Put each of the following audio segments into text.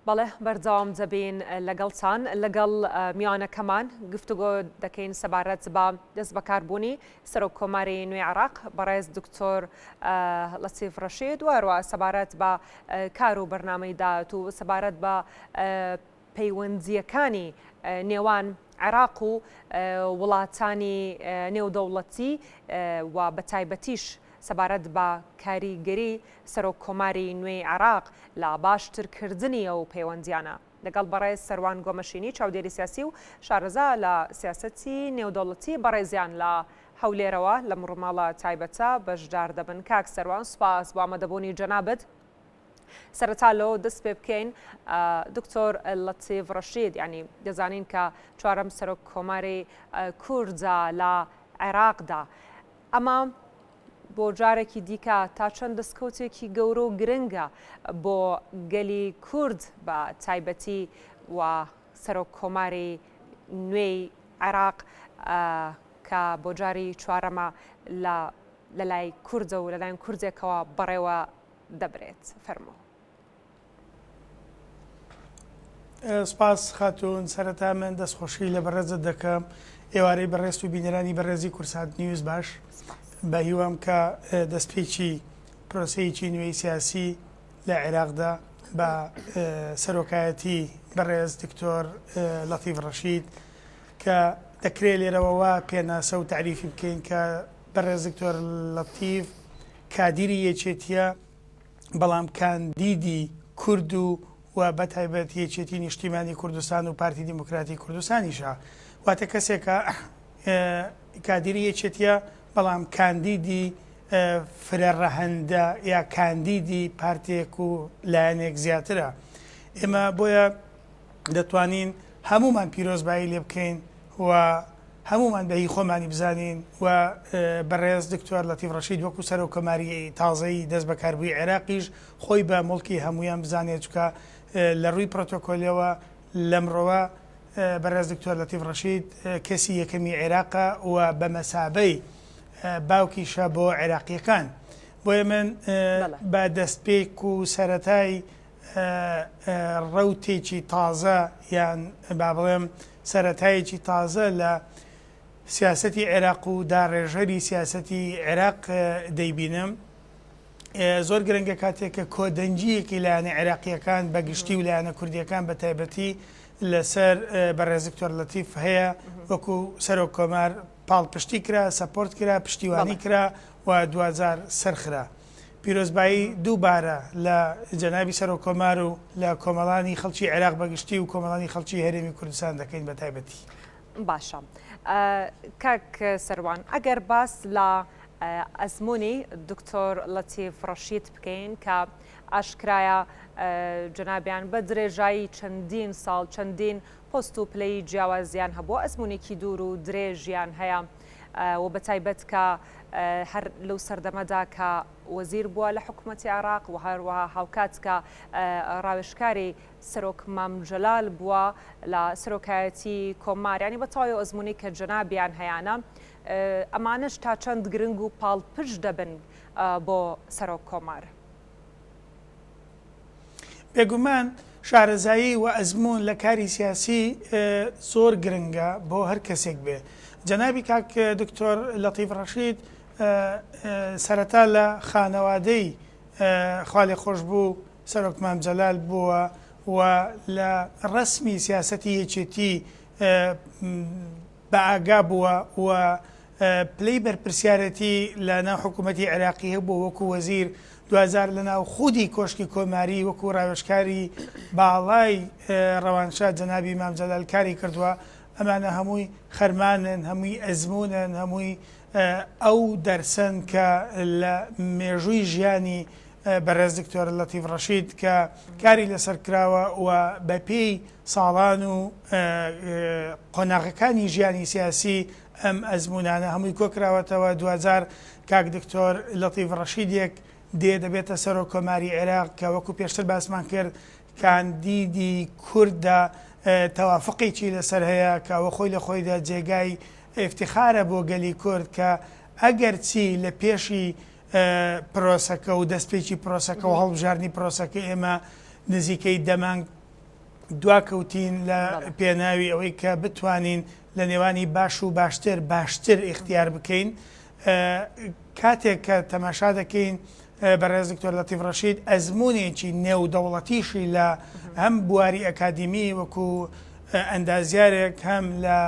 بەڵێ بەردەوام دەبین لەگەڵتان لەگەڵ میوانەکەمان گفتوگۆ دەکەین سەبارەت بە دەست بەکاربوونی سەرۆک کۆماری نوێی عێراق بەڕێز دکتۆر لەتیف ڕەشید و هەروەها سەبارەت بە کار و بەرنامەی داهاتوو و سەبارەت بە پەیوەندییەکانی نێوان عێراق و وڵاتانی نێودەوڵەتی و بەتایبەتیش سەبارەت بە کاریگەری سەرۆک کۆماری نوێی عێراق لە باشترکردنی ئەو پەیوەندییانە. لەگەڵ بەڕێز سەروان گۆمەشینی چاودێری سیاسی و شارەزا لە سیاسەتی نێودەوڵەتی بەڕێزیان لە هەولێرەوە لەم ڕووماڵە تایبەتە بەشدار دەبن. کاک سەروان سوپاس بۆ ئامادەبوونی جەنابت. سەرەتا لەوە دەست پێ بکەین دکتۆر لەتیف ڕەشید یانی دەزانین کە چوارەم سەرۆک کۆماری کوردە لە عێراقدا ئەمە بۆ جارێکی دیکە تا چەند دەستکەوتێکی گەورە و گرنگە بۆ گەلی کورد بە تایبەتی و سەرۆک کۆماری نوێی عێراق کە بۆ جاری چوارەمە لە لەلای کوردە و لەلایەن کوردێکەوە بەڕێوە دەبرێت. فەرموو. سپاس خاتوون، سەرەتا من دەستخۆشی لە بەڕێزت دەکەم، ئێوارەی بەڕێزت و بینەرانی بەڕێزی کوردسات نیوز باش. بە هیوام کە دەستپێکی پرۆسەیەکی نوێی سیاسی لە عێراقدا بە سەرۆکایەتی بەڕێز دکتۆر لەتیف ڕەشید کە دەکرێ لێرەوە وا پێناسە و تەعریفی بکەین کە بەڕێز دکتۆر لەتیف کادیری یەکێتیە بەڵام کاندیدی کورد و و بەتایبەت یەکێتی نیشتیمانی کوردستان و پارتی دیموکراتی کوردستانیشە واتە کەسێکە کادیری یەکێتیە بەڵام کاندیدی فرە ڕەهەندە یا کاندیدی پارتێک و لایەنێک زیاترە ئێمە بۆیە دەتوانین هەمومان پیرۆزبایی لێ بکەین و هەموومان بە هی خۆمانی بزانین و بەڕێز دکتۆر لەتیف ڕەشید وەکو سەرۆک کۆماری تازەی دەست بەکاربووی عێراقیش خۆی بە موڵکی هەموویان بزانێت چونکە لە ڕووی پرۆتۆکۆلیەوە لەمڕۆوە بەڕێز دکتۆر لەتیف ڕەشید کەسی یەکەمی عێراقە و بە مەسابەی باوکیشە بۆ عێراقیەکان بۆیە من بە دەستپێک و سەرەتای ڕەوتێکی تازە یان با بڵێم سەرەتایەکی تازە لە سیاسەتی عێراق و داڕێژەری سیاسەتی عێراق دەیبینم. زۆر گرنگە کاتێک کە کۆدەنگییەکی لایەنە عێراقییەکان بە گشتی و لایەنە کوردییەکان بە تایبەتی لەسەر بەڕێز دکتۆر لەتیف هەیە وەکو سەرۆک کۆمار پاڵپشتی کرا، support کرا، پشتیوانی کرا و دواجار سەرخرا. پیرۆزبایی دووبارە لە جەنابی سەرۆک کۆمار و لە کۆمەڵانی خەڵکی عێراق بە گشتی و کۆمەڵانی خەڵکی هەرێمی کوردستان دەکەین بە تایبەتی. باشە کاک سەروان ئەگەر باس لە ئەزموونی دکتۆر لەتیف ڕەشید بکەین کە ئاشکرایە جەنابیان بە درێژایی چەندین ساڵ چەندین پۆست و پلەی جیاوازیان هەبووە ئەزموونێکی دوور و درێژیان هەیە و بەتایبەت کە هەر لەو سەردەمەدا کە وەزیر بووە لە حکوومەتی عێراق و هەروەها هاوکات کە ڕاوێژکاری سەرۆک مام جەلال بووە لە سەرۆکایەتی کۆمار یانی بە تەواوی ئەزموونی کە جەنابیان هەیانە ئەمانەش تا چەند گرنگ و پاڵپشت دەبن بۆ سەرۆک کۆمار؟ بێگومان شارەزایی و ئەزموون لە کاری سیاسی زۆر گرنگە بۆ هەر کەسێک بێ. جەنابی کاک دکتۆر لەتیف ڕەشید سەرەتا لە خانەوادەی خوالێخۆشبوو سەرۆک مام جەلال بووە و لە ڕەسمی سیاسەتی یەکێتی بە ئاگا بووە و پلەی بەرپرسیارێتی لە ناو حکوومەتی عێراقی هەبووە وەکوو وەزیر، دواجار لە ناو خودی کۆشکی کۆماری وەکوو ڕاوێژکاری باڵای ڕەوانشاد جەنابی مام جەلال کاری کردووە، ئەمانە هەمووی خەرمانن، هەمووی ئەزموونن، هەمووی ئەو دەرسەن کە لە مێژووی ژیانی بەڕێز دکتۆر لەتیف ڕەشید کە کاری لەسەر کراوە و بەپێی ساڵان و قۆناغەکانی ژیانی سیاسی ئەم ئەزموونانە هەمووی کۆکراوەتەوە، دواجار کاک دکتۆر لەتیف ڕەشیدێک دێ دەبێتە سەرۆک کۆماری عێراق کە وەکو پێشتر باسمان کرد کاندیدی کوردە تەوافقێکی لەسەر هەیە کە ئەوە خۆی لە خۆیدا جێگای ئیفتیخارە بۆ گەلی کورد کە ئەگەرچی لە پێشی پرۆسەکە و دەستپێکی پرۆسەکە و هەڵبژاردنی پرۆسەکە ئێمە نزیکەی دە مانگ. دواکەوتین لە پێناوی ئەوەی کە بتوانین لە نێوانی باش و باشتر باشتر ئیختیار بکەین. کاتێک کە تەماشا دەکەین بەڕێز دکتۆر لەتیف ڕەشید ئەزموونێکی نێودەوڵەتیشی لە هەم بواری ئەکادیمی وەکو ئەندازیارێک هەم لە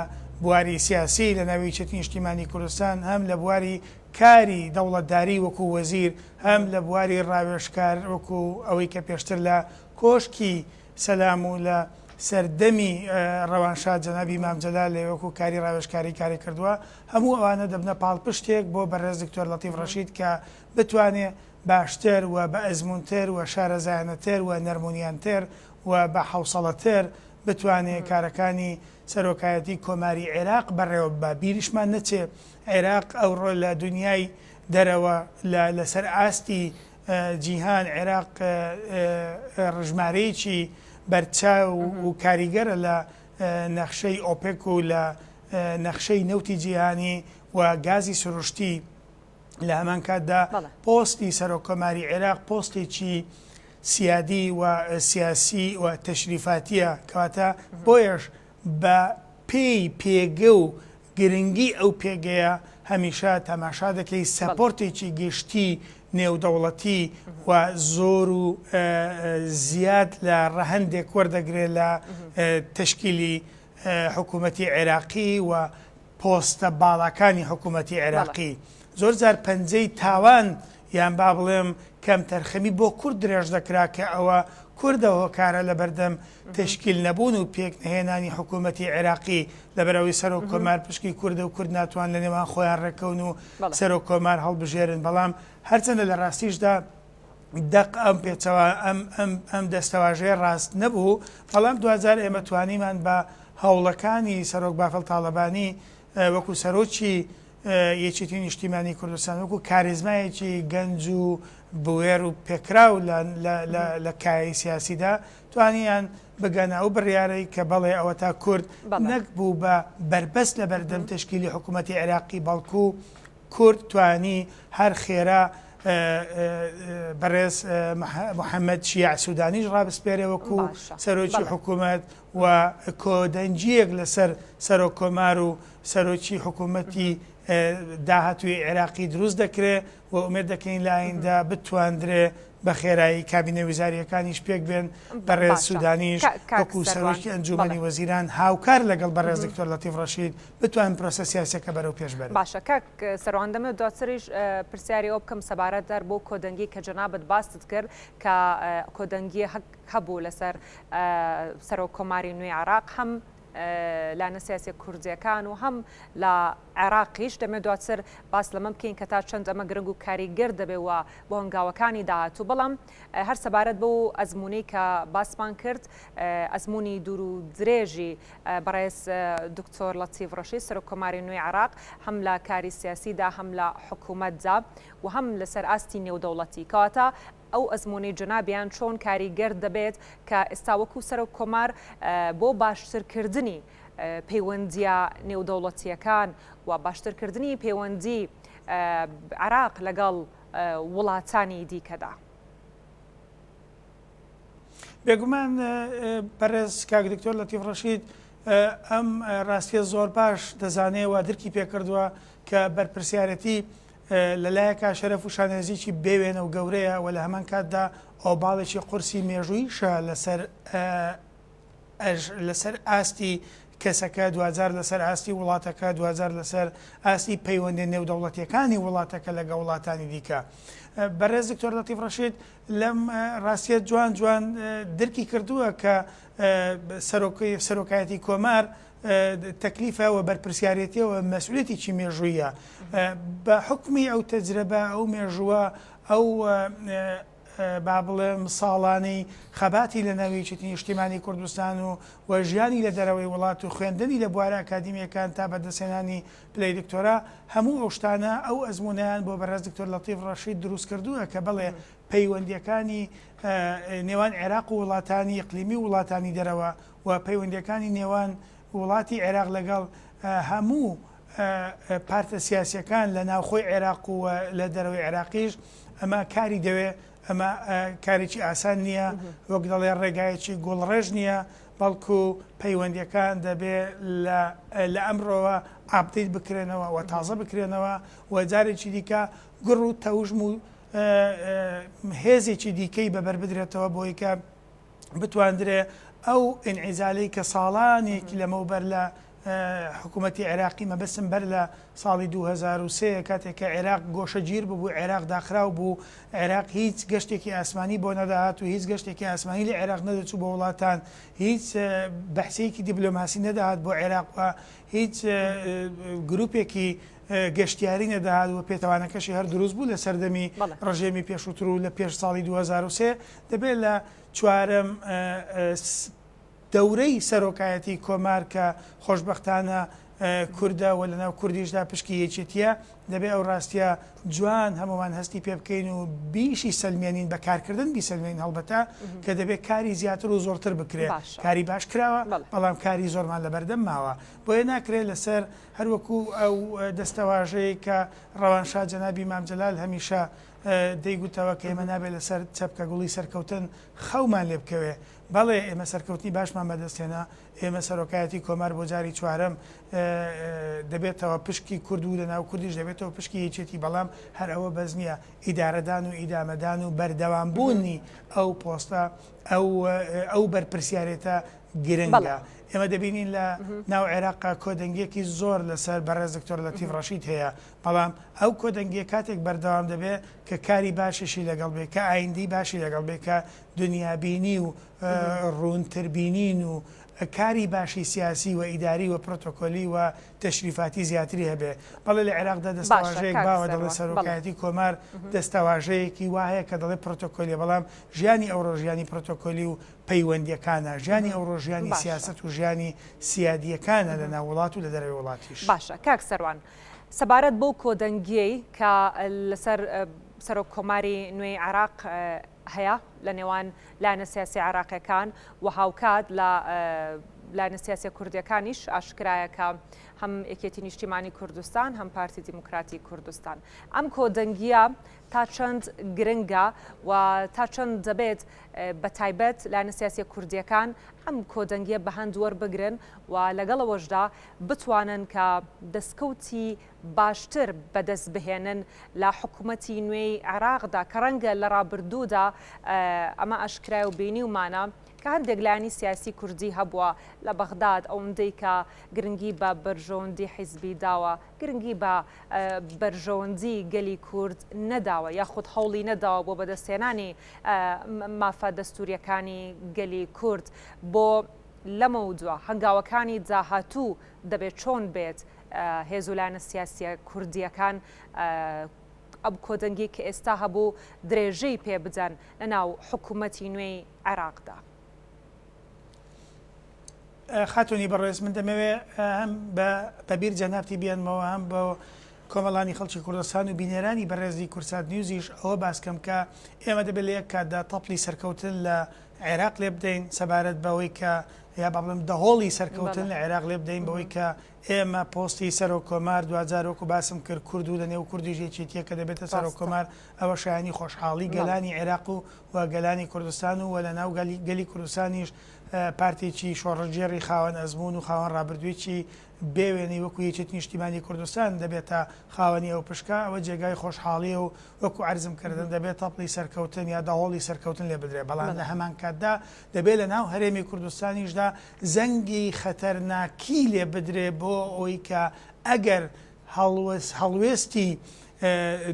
بواری سیاسی لە ناوی یەکێتی نیشتیمانی کوردستان هەم لە بواری کاری دەوڵەتداری وەکو وەزیر هەم لە بواری ڕاوێژکار وەکو ئەوەی کە پێشتر لە کۆشکی سەلام و لە سەردەمی ڕەوانشاد جەنابی مام جەلال لە وەکو کاری ڕاوێژکاری کاری کردووە، هەموو ئەوانە دەبنە پاڵپشتێک بۆ بەڕێز دکتۆر لەتیف ڕەشید کە بتوانێ باشتر و بە ئەزموونتر و شارەزایانەتر و نەرمونیانتر و بە حەوسەڵەتر بتوانێ کارەکانی سەرۆکایەتی کۆماری عێراق بەڕێوە ببا. بیریشمان نەچێ عێراق ئەوڕۆ لە دونیای دەرەوە لە لەسەر ئاستی جیهان، عێراق ژمارەیەکی بەرچاو و کاریگەرە لە نەخشەی ئۆپێک و لە نەخشەی نەوتی جیهانی و گازی سروشتی، لە هەمان کاتدا پۆستی سەرۆککۆماری عێراق پۆستێکی سیادی و سیاسی و تەشریفاتیە، کەواتە بۆیەش بە پێی پێگە و گرنگی ئەو پێگەیە هەمیشە تەماشا دەکەی سەپۆرتێکی گشتی نێودەوڵەتی و زۆر و زیاد لە ڕەهەندێک وەردەگرێت لە تەشکیلی حکوومەتی عێراقی و پۆستە باڵاکانی حکوومەتی عێراقی. زۆر جار پەنجەی تاوان یان با بڵێم کەمتەرخەمی بۆ کورد درێژ دەکرا کە ئەوە کوردە هۆکارە لەبەردەم تەشکیل نەبوون و پێک نەهێنانی حکوومەتی عێراقی لەبەرئەوەی سەرۆک کۆمار پشکی کوردە و کورد ناتوان لە نێوان خۆیان ڕێککەون و سەرۆک کۆمار هەڵبژێرن بەڵام هەرچەندە لە ڕاستیشدا دەق ئەم پێچەوە ئەم ئەم ئەم دەستەواژەیە ڕاست نەبوو بەڵام دواجار ئێمە توانیمان بە هەوڵەکانی سەرۆک بافڵ تاڵەبانی وەکو سەرۆکی یەکێتی نیشتیمانی کوردستان وەکو کاریزمایەکی گەنج و بوێر و پێکراو لە کایەی سیاسیدا توانیان بگەنە ئەو بڕیارەی کە بەڵێ ئەوەتا کورد نەک بوو بە بەربەست لە بەردەم تەشکیلی حکوومەتی عێراقی بەڵکو کورد توانی هەر خێرا بەڕێز محەممەد شیاع سوودانیش ڕابسپێرێ وەکو سەرۆکی حکوومەت و کۆدەنگییەک لەسەر سەرۆک کۆمار و سەرۆکی حکوومەتی داهاتووی عێراقی دروست دەکرێ و ئومێد دەکەین لە ئایندە بتواندرێ بە خێرایی کابینە ویزارییەکانیش پێک بێن، بەڕێز سوودانیش وەکو سەرۆکی ئەنجوومەنی وەزیران هاوکار لەگەڵ بەڕێز دکتۆر لەتیف ڕەشید بتوانن پرۆسە سیاسییەکە بەرەو پێش بەرن. باشە کاک سەروان دەمەوێت دواتریش پرسیاری ئەوە بکەم سەبارەت هەر بەو کۆدەنگیەی کە جەنابت باست کرد کە کۆدەنگییەک هەبوو لەسەر سەرۆک کۆماری نوێی عێراق هەم لایەنە سیاسیە کوردیەکان و هەم لە عێراقیش دەمێت دواتر باس لەمە بکەین کە تا چەند ئەمە گرنگ و کاریگەر دەبێت و بۆ هەنگاوەکانی داهاتوو بەڵام هەر سەبارەت بەو ئەزموونەی کە باسمان کرد ئەزموونی دوور و درێژی بەڕێز دکتۆر لەتیف ڕەشید سەرۆک کۆماری نوێی عێراق هەم لە کاری سیاسیدا هەم لە حکوومەتدا و هەم لەسەر ئاستی نێودەوڵەتی کەواتە ئەو ئەزموونەی جەنابیان چۆن کاریگەر دەبێت کە ئێستا وەکو سەرۆک کۆمار بۆ باشترکردنی پەیوەندییە نێودەوڵەتییەکان و باشترکردنی پەیوەندی عێراق لەگەڵ وڵاتانی دیکەدا؟ بێگومان بەڕێز کاک دکتۆر لەتیف ڕەشید ئەم ڕاستیە زۆر باش دەزانێ و درکی پێکردووە کە بەرپرسیارەتی لە لایەکا شەرەف و شانازیی بێ وێنە و گەورەیە و لە هەمان کاتدا ئۆباڵێکی قورسی مێژووییشە لەسەر لەسەر ئاستی کەسەکە، دواجار لەسەر ئاستی وڵاتەکە، دواجار لەسەر ئاستی پەیوەندیە نێودەوڵەتیەکانی وڵاتەکە لەگەڵ وڵاتانی دیکە. بەڕێز دکتۆر لەتیف ڕەشید لەم ڕاستیە جوان جوان درکی کردووە کە سەرۆکایەتی کۆمار تەکلیفە و بەرپرسیارێتیە و مەسئولیەتێکی مێژوویە. بە حوکمی ئەو تەجرەبە، ئەو مێژووە، ئەو با بڵێم ساڵانەی خەباتی لە ناو یەکێتی نیشتیمانی کوردستان و و ژیانی لە دەرەوەی وڵات و خوێندنی لە بوارە ئەکادیمیەکان تا بەدەستهێنانی پلەی دکتۆرا، هەموو ئەو شتانە ئەو ئەزموونەیان بۆ بەڕێز دکتۆر لەتیف ڕەشید دروست کردووە کە بەڵێ پەیوەندیەکانی نێوان عێراق و وڵاتانی ئیقلیمی و وڵاتانی دەرەوە و پەیوەندیەکانی نێوان وڵاتی عێراق لەگەڵ هەموو پارتە سیاسیەکان لە ناوخۆی عێراق و لە دەرەوەی عێراقیش ئەمە کاری دەوێ. ئەمە کارێکی ئاسان نییە، وەک دەڵێ ڕێگایەکی گوڵڕێژ نییە، بەڵکو پەیوەندییەکان دەبێ لە لە ئەمڕۆوە update بکرێنەوە و تازە بکرێنەوە و جارێکی دیکە گوڕ و تەوژم و هێزێکی دیکەی بەبەر بدرێتەوە بۆی کە بتواندرێ ئەو ئینعیزالەی کە ساڵانێک لەمەوبەر لە حکوومەتی عێراقی مەبەستم بەر لە ساڵی 2003 کاتێک کە عێراق گۆشەگیر ببوو عێراق داخراو بوو عێراق هیچ گەشتێکی ئاسمانی بۆ نەدەهات و هیچ گەشتێکی ئاسمانی لە عێراق نەدەچوو بۆ وڵاتان هیچ بەحسەیەکی دیبلۆماسی نەدەهات بۆ عێراق و هیچ گروپێکی گەشتیاری نەدەهات و پێتەوانەکەشی هەر دروست بوو لە سەردەمی ڕژێمی پێشووتر و لە پێش ساڵی 2003 دەبێت لە چوارەم دەورەی سەرۆکایەتی کۆمار کە خۆشبەختانە کوردە و لەناو کوردیشدا پشکی یەکێتیە، دەبێ ئەو ڕاستیە جوان هەموومان هەستی پێ بکەین و بیشی سەلمێنین بە کارکردن بیسەلمێنین هەڵبەتە کە دەبێ کاری زیاتر و زۆرتر بکرێ کاری باش کراوە بەڵام کاری زۆرمان لەبەردەم ماوە بۆیە ناکرێ لەسەر هەروەکو ئەو دەستەواژەی کە ڕەوانشاد جەنابی مام جەلال هەمیشە دەیگوتەوە کە ئێمە نابێت لەسەر چەپکە گوڵی سەرکەوتن خەومان لێ بکەوێ. بەڵێ ئێمە سەرکەوتنی باشمان بەدەست هێنا، ئێمە سەرۆکایەتی کۆمار بۆ جاری چوارەم دەبێتەوە پشکی کورد و لەناو کوردیش دەبێتەوە پشکی یەکێتی، بەڵام هەر ئەوە بەس نییە، ئیدارەدان و ئیدامەدان و بەردەوامبوونی ئەو پۆستە، ئەو ئەو بەرپرسیارێتە گرنگە. ئێمە دەبینین لە ناو عێراق کۆدەنگییەکی زۆر لەسەر بەڕێز دکتۆر لەتیف ڕەشید هەیە، بەڵام ئەو کۆدەنگییە کاتێک بەردەوام دەبێ کە کاری باشیشی لەگەڵ بێ، کە ئایندەی باشی لەگەڵ بێ، کە دونیابینی و ڕوونتربینین و کاری باشی سیاسی و ئیداری و پرۆتۆکۆلی و تەشریفاتی زیاتری هەبێ. بەڵێ لە عێراقدا دەستەواژەیەک باوە دەڵێ سەرۆکایەتی کۆمار دەستەواژەیەکی وا هەیە کە دەڵێ پرۆتۆکۆلیە، بەڵام ژیانی ئەوڕۆ ژیانی پرۆتۆکۆلی و پەیوەندیەکانە، ژیانی ئەوڕۆ ژیانی سیاسەت و ژیانی سیادیەکانە لە ناو وڵات و لە دەرەوەی وڵاتیش. باشە کاک سەروان سەبارەت بەو کۆدەنگیەی کە لەسەر سەرۆک کۆماری نوێی عێراق هەیە لە نێوان لایەنە سیاسیە عێراقیەکان و هاوکات لە لایەنە سیاسیە کوردیەکانیش ئاشکرایە کە هەم یەکێتی نیشتیمانی کوردستان هەم پارتی دیموکراتی کوردستان ئەم کۆدەنگیە تا چەند گرنگە و تا چەند دەبێت بە تایبەت لایەنە سیاسیە کوردیەکان ئەم کۆدەنگیە بە هەند وەربگرن و لەگەڵەوەشدا بتوانن کە دەستکەوتی باشتر بەدەست بهێنن لە حکومەتی نوێی عێراقدا کە ڕەنگە لە ڕابردوودا ئەمە ئاشکرایە و بینیومانە کە هەندێک لایەنی سیاسی کوردی هەبووە لە بەغداد ئەوەندەی کە گرنگی بە بەرژەوەندی حیزبی داوە گرنگی بە بەرژەوەندی گەلی کورد نەداوە یاخود هەوڵی نەداوە بۆ بەدەستهێنانی مافە دەستوریەکانی گەلی کورد بۆ لەمەودوا هەنگاوەکانی داهاتوو دەبێت چۆن بێت هێز و لایەنە سیاسییە کوردییەکان ئەم کۆدەنگیەی کە ئێستا هەبوو درێژەی پێ بدەن لە ناو حکوومەتی نوێی عێراقدا؟ خاتوونی بەڕێز من دەمەوێ هەم بە بیر جەنابتی بێنمەوە هەم بۆ کۆمەڵانی خەڵکی کوردستان و بینەرانی بەڕێزی کوردسات نیوزیش ئەوە باس کەم کە ئێمە دەبێت لە یەک کاتدا تەپڵی سەرکەوتن لە عێراق لێ بدەین سەبارەت بەوەی کە یا با بڵێم دەهۆڵی سەرکەوتن لە عێراق لێ بدەین بەوەی کە ئێمە پۆستی سەرۆک کۆمار دواجار وەکو باسم کرد کورد و لە نێو کوردیش یەکێتیە کە دەبێتە سەرۆک کۆمار ئەوە شایانی خۆشحاڵی گەلانی عێراق و و گەلانی کوردستان و لە ناو گەلی کوردستانیش پارتێکی شۆڕشگێڕی خاوەن ئەزموون و خاوەن ڕابردوویەکی بێ وێنەی وەکو یەکێتی نیشتیمانی کوردستان دەبێتە خاوەنی ئەو پشکە، ئەوە جێگای خۆشحاڵیە و وەکو عەرزم کردن دەبێت تەپڵی سەرکەوتن یا دەهۆڵی سەرکەوتن لێ بدرێت، بەڵام لە هەمانکاتدا دەبێت لە ناو هەرێمی کوردستانیشدا زەنگی خەتەرناکی لێ بدرێ بۆ ئەوەی کە ئەگەر هەڵوێستی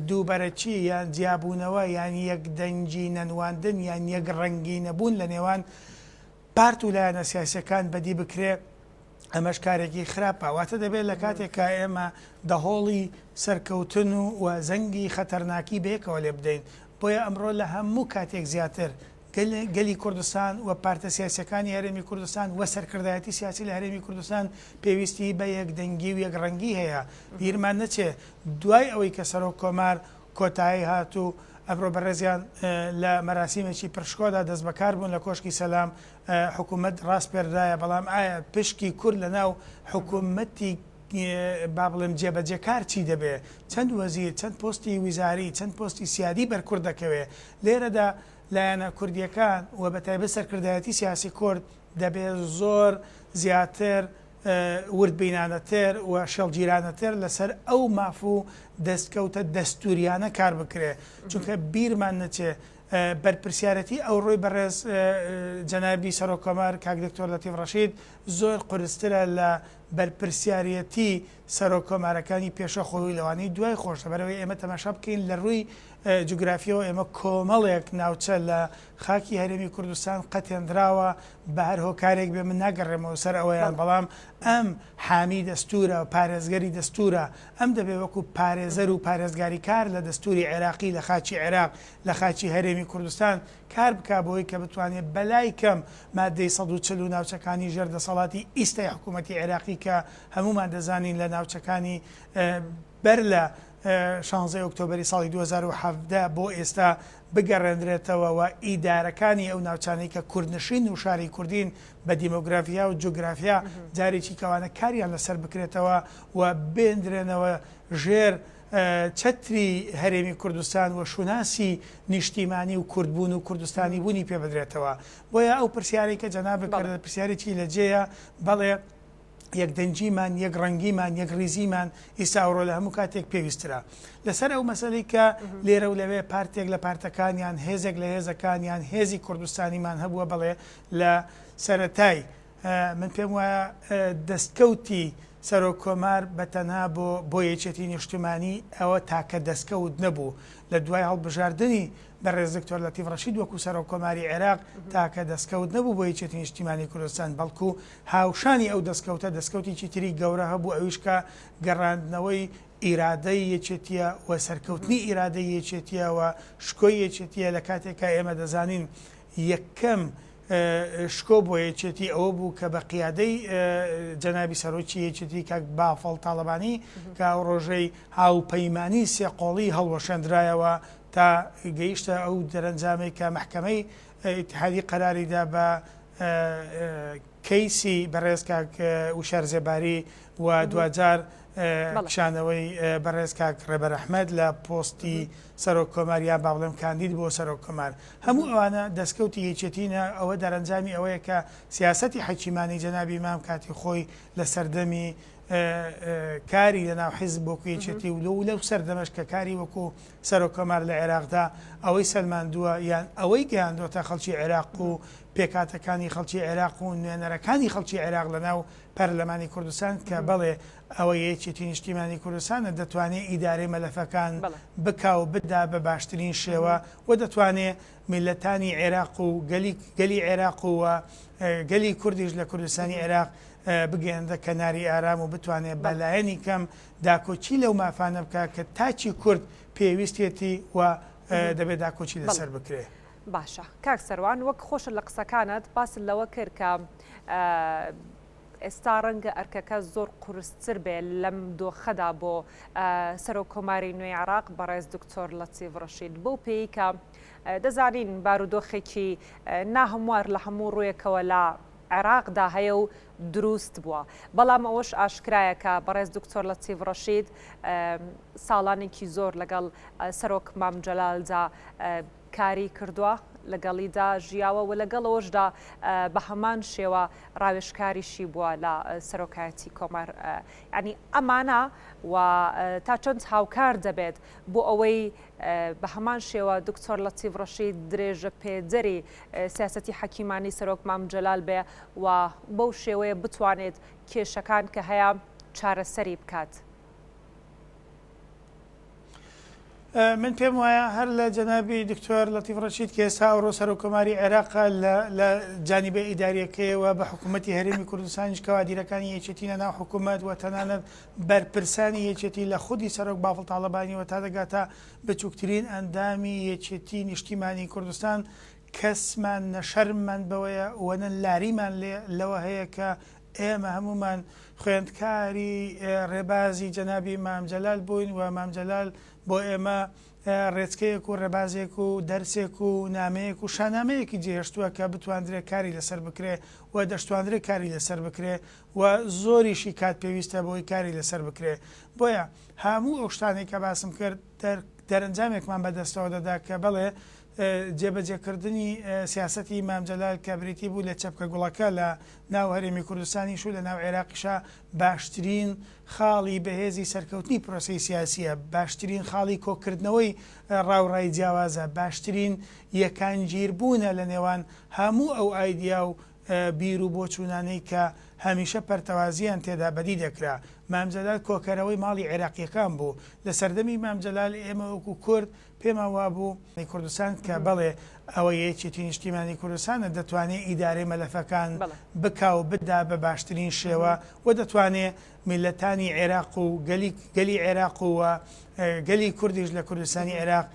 دووبەرەکی یان جیابوونەوە یان یەکدەنگی نەنواندن یان یەک ڕەنگی نەبوون لە نێوان پارت و لایەنە سیاسیەکان بەدی بکرێ ئەمەش کارێکی خراپە واتە دەبێت لە کاتێک کە ئێمە دەهۆڵی سەرکەوتن و و زەنگی خەتەرناکی بەیەکەوە لێ بدەین بۆیە ئەمڕۆ لە هەموو کاتێک زیاتر گەلی کوردستان و پارتە سیاسیەکانی هەرێمی کوردستان و سەرکردایەتی سیاسی لە هەرێمی کوردستان پێویستی بە یەکدەنگی و یەکڕەنگی هەیە بیرمان نەچێ دوای ئەوەی کە سەرۆک کۆمار کۆتایی هات و ئەمڕۆ بەڕێزیان لە مەراسیمێکی پڕشکۆدا دەستبەکار بوون لە کۆشکی سەلام حکوومەت ڕاسپێردرایە، بەڵام ئایا پشکی کورد لەناو حکوومەتی. با بڵێم جێبەجێکار چی دەبێ، چەند وەزیر، چەند پۆستی ویزاری، چەند پۆستی سیادی بەر کورد دەکەوێ. لێرەدا لایەنە کوردییەکان و بەتایبەت سەرکردایەتی سیاسی کورد دەبێ زۆر زیاتر وردبینانەتر و شێڵگیرانەتر لەسەر ئەو ماف و دەستکەوتە دەستووریانە کار بکرێ. چونکە بیرمان نەچێ بەرپرسیارەتی ئەوڕۆی بەڕێز جەنابی سەرۆک کۆمار کاک دکتۆر لەتیف ڕەشید زۆر قورسترە لە بەرپرسیارەتی سەرۆک کۆمارەکانی پێشە خۆی لەوانەی دوای خۆش لەبەرئەوەی ئێمە تەماشا بکەین لە ڕووی جوگرافیەوە ئێمە کۆمەڵێک ناوچە لە خاکی هەرێمی کوردستان قەتێندراوە بە هەر هۆکارێک بێ من ناگەڕێمەوە سەر ئەوەیان بەڵام ئەم حامی دەستورە پارێزگەری دەستورە ئەم دەبێ وەکو پارێزەر و پارێزگاری کار لە دەستوری عێراقی لە خاکی عێراق لە خاکی هەرێمی کوردستان کار بکا بۆی کە بتوانێ بەلای کەم مادەی 140 و ناوچەکانی ژێر دەسەڵاتی ئیستای حکوومەتی عێراقی کە هەموومان دەزانین لە ناوچەکانی بەر لە شانزەی ئۆکتۆبەری ساڵی 2017 بۆ ئێستا بگەڕێندرێتەوە و ئیدارەکانی ئەو ناوچانەی کە کوردنشین و شاری کوردین بە دیمۆگرافیا و جوگرافیا جارێکی کەوانە کاریان لەسەر بکرێتەوە و بێندرێنەوە ژێر چەتری هەرێمی کوردستان و شوناسی نیشتیمانی و کوردبوون و کوردستانی بوونی پێ بدرێتەوە. بۆیە ئەو پرسیارەی کە جەنابت کردت پرسیارێکی لە جێیە، بەڵێ یەکدەنگیمان، یەکڕەنگیمان، یەکڕیزیمان ئیستا ئەوڕۆ لە هەموو کاتێک پێویستترە. لەسەر ئەو مەسەلەی کە لێرە و لەوێ پارتێک لە پارتەکان یان هێزێک لە هێزەکان یان هێزی کوردستانیمان هەبووە بەڵێ لە سەرەتای من پێم وایە دەستکەوتی سەرۆک کۆمار بە تەنها بۆ بۆ یەکێتی نیشتمانی ئەوە تاکە دەستکەوت نەبوو لە دوای هەڵبژاردنی بەڕێز دکتۆر لەتیف ڕەشید وەکو سەرۆک کۆماری عێراق تاکە دەستکەوت نەبوو بۆ یەکێتی نیشتیمانی کوردستان بەڵکو هاوشانی ئەو دەستکەوتە دەستکەوتێکی تری گەورە هەبوو ئەویش کە گەڕاندنەوەی ئیرادەی یەکێتیە و سەرکەوتنی ئیرادەی یەکێتیە و شکۆی یەکێتیە لە کاتێکا ئێمە دەزانین یەکەم شکۆ بۆ یەکێتی ئەوە بوو کە بە قیادەی جەنابی سەرۆکی یەکێتی کاک بافڵ تاڵەبانی کە ئەو ڕۆژەی هاوپەیمانی سێقۆڵی هەڵوەشێندرایەوە تا گەیشتە ئەو دەرەنجامەی کە مەحکەمەی ئیتحادی قەراریدا بە کەیسی بەڕێز کاک وشار زێباری و دواجار کشانەوەی بەڕێز کاک ڕێبەر ئەحمەد لە پۆستی سەرۆک کۆمار یان با بڵێم کاندید بۆ سەرۆک کۆمار هەموو ئەوانە دەستکەوتی یەکێتینە ئەوە دەرەنجامی ئەوەیە کە سیاسەتی حەکیمانەی جەنابی مام کاتی خۆی لە سەردەمی کاری لەناو حیزب وەکو یەکێتی و لەو لەو سەردەمەش کە کاری وەکو سەرۆک کۆمار لە عێراقدا ئەوەی سەلماندووە یان ئەوەی گەیاندۆتە خەڵکی عێراق و پێکهاتەکانی خەڵکی عێراق و نوێنەرەکانی خەڵکی عێراق لەناو پەرلەمانی کوردستان کە بەڵێ ئەوە یەکێتی نیشتیمانی کوردستانە دەتوانێ ئیدارەی مەلەفەکان بکا و بدا بە باشترین شێوە و دەتوانێ میللەتانی عێراق و گەلی گەلی عێراق و گەلی کوردیش لە کوردستانی عێراق بگەیەندە کەناری ئارام و بتوانێ بە لایەنی کەم داکۆکی لەو مافانە بکا کە تاکی کورد پێویستێتی و دەبێ داکۆکی لەسەر بکرێ. باشە کاک سەروان وەک خۆشت لە قسەکانت باست لەوە کرد کە ئێستا ڕەنگە ئەرکەکە زۆر قورستر بێ لەم دۆخەدا بۆ سەرۆک کۆماری نوێی عراق بەڕێز دکتۆر لەتیف ڕەشید بەو پێی کە دەزانین بارودۆخێکی ناهەموار لە هەموو ڕوویەکەوە لە عێراقدا هەیە و دروست بووە بەڵام ئەوەش ئاشکرایە کە بەڕێز دکتۆر لەتیف ڕەشید ساڵانێکی زۆر لەگەڵ سەرۆک مام جەلالدا کاری کردووە، لەگەڵیدا ژیاوە و لەگەڵ ئەوەشدا بە هەمان شێوە ڕاوێژکاریشی بووە لە سەرۆکایەتی کۆمار. یانی ئەمانە و تا چەند هاوکار دەبێت بۆ ئەوەی بە هەمان شێوە دکتۆر لەتیف ڕەشید درێژە پێدەری سیاسەتی حەکیمانی سەرۆک مام جەلال بێ و بەو شێوەیە بتوانێت کێشەکان کە هەیە چارەسەری بکات. من پێم وایە هەر لە جەنابی دکتۆر لەتیف ڕەشید کە ئێستا ئەوڕۆ سەرۆک کۆماری عێراقە لە جانیبە ئیداریەکەیەوە بە حکوومەتی هەرێمی کوردستانیش کەوادیرەکانی یەکێتی لە ناو حکوومەت و تەنانەت بەرپرسانی یەکێتی لە خودی سەرۆک بافڵ تاڵەبانیەوە تا دەگاتە بچووکترین ئەندامی یەکێتی نیشتیمانی کوردستان کەسمان نە شەرممان بەوەیە و نە لاریمان لێ لەوە هەیە کە ئێمە هەموومان خوێندکاری ڕێبازی جەنابی مام جەلال بووین و مام جەلال بۆ ئێمە. ڕێچکەیەک و ڕێبازێک و دەرسێک و نامەیەک و شانامەیەکی جێهێشتووە کە بتواندرێ کاری لەسەر بکرێ و دەشتواندرێ کاری لەسەر بکرێ و زۆریشی کات پێویستە بۆی کاری لەسەر بکرێ. بۆیە هەموو ئەو شتانەی کە باسم کرد دەرەنجامێکمان بەدەستەوە دەدا کە بەڵێ جێبەجێکردنی سیاسەتی مام جەلال کە بریتی بوو لە چەپکە گوڵەکە لە ناو هەرێمی کوردستانیش و لە ناو عێراقیشا باشترین خاڵی بەهێزی سەرکەوتنی پرۆسەی سیاسییە، باشترین خاڵی کۆکردنەوەی ڕا و ڕای جیاوازە، باشترین یەکانگیربوونە لە نێوان هەموو ئەو ئایدیا و بیر و بۆچوونانەی کە هەمیشە پەرتەوازییان تێدا بەدی دەکرا. مام جەلال کۆکەرەوەی ماڵی عێراقییەکان بوو. لە سەردەمی مام جەلال ئێمە وەکو کورد پێمان وابوو، کوردستان کە بەڵێ ئەوە یەکێتی نیشتیمانی کوردستانە دەتوانێ ئیدارەی مەلەفەکان بکا و بدا بە باشترین شێوە و دەتوانێ میللەتانی عێراق و گەلی گەلی عێراق و گەلی کوردیش لە کوردستانی عێراق